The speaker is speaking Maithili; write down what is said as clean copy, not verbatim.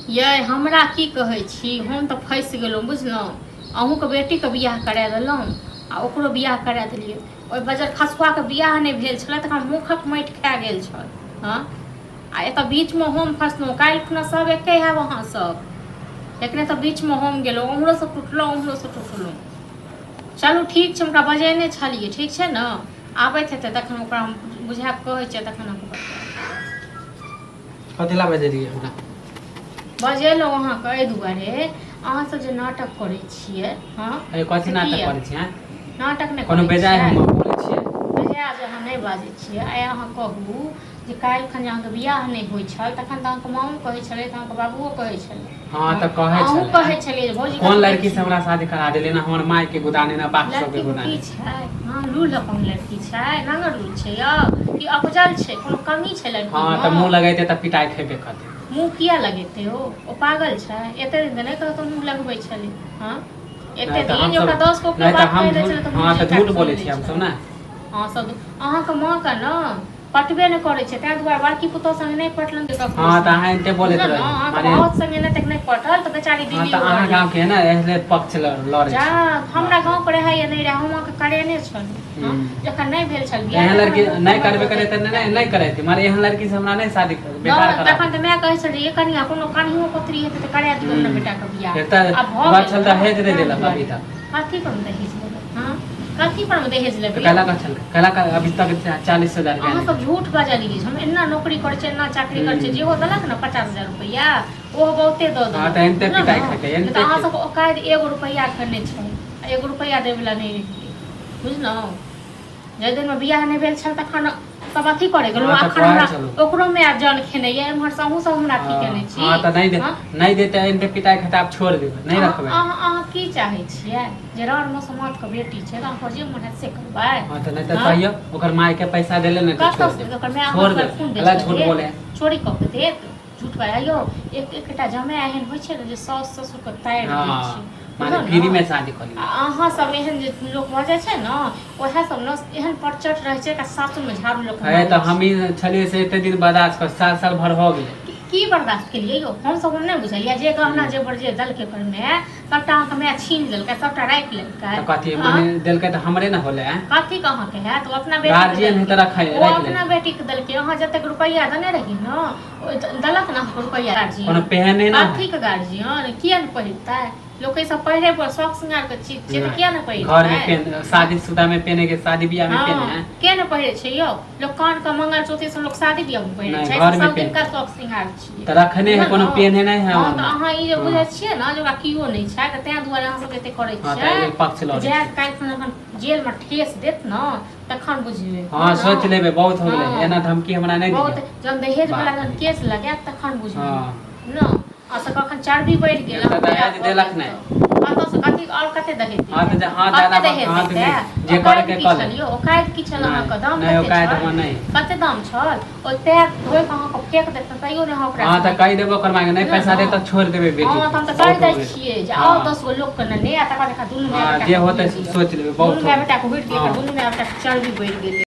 यै हमरा की कहै छी, हम तऽ फँसि गेलहुँ बुझलहुँ। अहूँके बेटीके बियाह करा देलहुँ आ ओकरो बियाह करा देलियै। ओहि बजर खसुआके बियाह नहि भेल छलै तखन मुखक माटि खा गेल छल। हँ, आ एतऽ बीचमे हम फँसलहुँ। काल्हि खुना सब एके हैब अहाँ सब, लेकिन एतऽ बीचमे हम गेलहुँ, उम्हरोसँ टुटलहुँ उम्हरोसँ टुटलहुँ। चलू ठीक छै, हुनका बजेने छलियै, ठीक छै ने, आबैत हेतै तखन ओकरा हम बुझा कऽ कहै छियै, तखन अहाँके बतायब। कथी ला बजेलियै हमरा? बजेलहुँ अहाँके एहि दुआरे, अहाँ सब जे नाटक करै छियै। हँ, अरे कथी से नाटक किया? करै छियै? नाटक नहि कोनो करै बेजाय छियै। हम बोलै छियै? बेजाय जे अहाँ नहि बाजै छियै। आइ अहाँ कहू जे काल्हि खन जे अहाँके बियाह नहि होइ छल तखन तऽ अहाँके मामो कहै छलै, तऽ अहाँके बाबुओ कहै छलै। हँ, तऽ कहै अहूँ छलै। कहै छलियै जे भौजी कोन कतऽ लड़की से छी? हमरा शादी करा देले? ना हमर माय के गुदाने, ना बाप सबके लड़की गुदाने। की छै? हँ, लूल अपन लड़की छै, नांगर लूल छै यौ कि अपजल छै? कोनो कमी छै लड़की? हँ, तऽ मुँह लगेतै तऽ पिटाइ खेबे करतै। मुँह किया लगेतै? ओ पागल छै? एते दिन तऽ नहि कतौ मुँह लगबै छलै। हँ, एते नहि तऽ दिन हम जे ओकरा सब 10 गो नहि तऽ बात हम कहि दै झूठ छलै तऽ हँ मुँह तऽ झटका झूठ सुनि बोलै लै छियै हमसब छलै। ने। अहाँ सब अहाँके माँके ने पटबे नहि करै छै, ताहि दुआरे बड़की पुतोह संगे नहि पटलनि तऽ ककरो हँ, तऽ संगे। अहाँ एते बोलैत बुझलहुँ ने रही अहाँके माने भाउज संगे नहि तक नहि पटल तऽ बेचारी हँ, दिल्ली तऽ अहाँ उड़ल। गाँवके है ने एहले पक्ष लड़ै जा छी। हमरा गाँव पर रहै या नहि रहै, हम अहाँके करेने छलहुँ। हँ, जखन नहि भेल छल बियाह एहन तखन लड़की हम नहि मुँह करबे पर करे तऽ नहि नहि करेती, मारे एहन लड़की से हमरा नहि शादी कर बेकार नहि करा। तखन तऽ माय कहै छल जे कनिया कोनो कनियो कोतरी हेतै तऽ करा दियौ अपना बेटाके बियाह। एक तऽ आब भऽ बात गेल छल ने, दहेज नहि ताहि देलक दुआरे। अभी तक। कथी पर मे दहेज लेबै? हँ, कथी पर मे दहेज तऽ लेबै? कैला का छल कैला का अभी तक 40,000 रुपया अहाँ नहि सब झूठ बजलियै। हम एना नौकरी करै छियै, एना चाकरी करै छियै, जेहो देलक ने 50,000 रुपैआ, ओहो बहुते दऽ हँ, देलक। तऽ एनते बुझलहुँ पिटाइ ने? खेतै, नहि एनते तऽ अहाँ खेतै। सबके औकाति एगो रुपैआ के नहि छै आ एगो रुपैआ दै वला नहि रहियै, बुझलहुँ? जाहि दिनमे बियाह नहि भेल छल तखन सब अथी करै गेलहुँ। हँ, तऽ अखन कहै हमरा छलहुँ। ओकरो माय जन खेने यऽ, एम्हर से अहूँ सब हमरा अथी केने छी। हँ, तऽ नहि दे हँ? नहि देतै, एनते पिटाइ खेतै। आब छोड़ देबै, नहि रखबै। अहाँ अहाँ की चाहै छियै? जे रान मसमात के बेटी छै तऽ अहाँ जे मन हैत से करबै? हँ, तऽ नहि तऽ हँ? कहियौ ओकर माय के पैसा देले नहि तऽ छोड़ कतऽ देबै। ओकर माय छोड़ अहाँके देबै। खून अला बेच झूठ कऽ बोले देत, चोरी कऽ के देत? झूठ बाजै यौ। एक एकटा जमाय एहन होइ छै ने जे साउस ससुर के तारि दै हँ छै, माने बुझलहुँ फ्री ने? में शादी कऽ आ लियौ। अहाँ सब एहन जे लोक भऽ जाइ छै ने, उएह सब ने एहन परचट रहै छै, एकरा सासुरमे झाड़ू लऽ कऽ है मारै तऽ छै। हमही छलियै से एते दिन बर्दाश्त कर 7 साल भर हो गेलै। की बर्दाश्त केलियै यौ हमसब? हम नहि बुझलियै जे गहना जेवर जे देलकै ओकर माय, सबटा अहाँके माय छीन लेलकै, सबटा राखि लेलकै। तऽ कथी? हँ? माने देलकै तऽ हमरे ने होलै, आँय? कथी के अहाँके हैत? ओ अपना बेटी के गार्जियन है तऽ देलकै। रखै ओ राखि अपना लेलकै। बेटी के देलकै। अहाँ जतेक रुपैआ देने रहियै ने, ओ देलक ने अहाँके रुपैआ गार्जियन? कोनो पेहने ना है। कथी के गार्जियन? किया ने पहिरतै लोक? ई सब पहिरे पर शौक श्रृंगार के चीज छै, तऽ किया ने घर में पहिरतै? पेन शादी शुदा में पहने के, शादी बियाह में पहने हँ, हैं। के ने पहिरे छै यौ लोक? कान के मंगलसूत्र सब लोक शादी बियाह में पहिरे नहि, छै? घर में सब दिनका पहिरतै। शौक श्रृंगार छियै। तऽ रखने है, कोनो बुझलहुँ? पेन्हे नहि है। हँ, तऽ अहाँ ई जे हँ। बुझै छियै ने जे ओकरा केओ नहि छै, तऽ ताहि दुआरे अहाँ सब एते करै हँ, तऽ एहि छियै। लेल पक्ष लड़ै जाय छी। काल्हि खन जखन जेल में ठेस देत ने तखन बुझबै। हँ, सोच लेबै, बहुत हो गेलै। हँ। एना धमकी हमरा नहि बहुत दिअ। जहन दहेज वाला बाप जहन रे। केस लगायत तखन बुझबै। हँ। ने आ से कखन चर्बी बढ़ि गेल। तऽ दहेज देलक नहि। कतऽसँ कथी आओर कते दहेज हँ, तऽ हँ, कते दादा दहेज हँ, तऽ देतै? नहि, जे औकाति करैके की कऽ ले। छल यौ? औकाति की छल नहि, अहाँके? दाम नहि, कते औकाति छल? हमर नहि। कते दाम छल? ओ पैर धोइ कऽ अहाँके फेक देत तैयो नहि अहाँ ओकरा हँ, तऽ कहि देबो ओकर मायके, नहि बुझलहुँ पैसा ने? दे तऽ छोड़ि देबै बेटी। हँ, तऽ हम तऽ बहुत कहि दै हो गेल। छियै जे हँ। आउ 10 गो लोकके नेने आ तकर बाद दुनू माय हँ, बेटाके जे होतै हुड़ि से दिअ। सोचि लेबै, बहुत दुनू हो माय गेल। बेटाके हुड़ि दिअ। हँ। दुनू माय बेटाके चर्बी बढ़ि गेलै।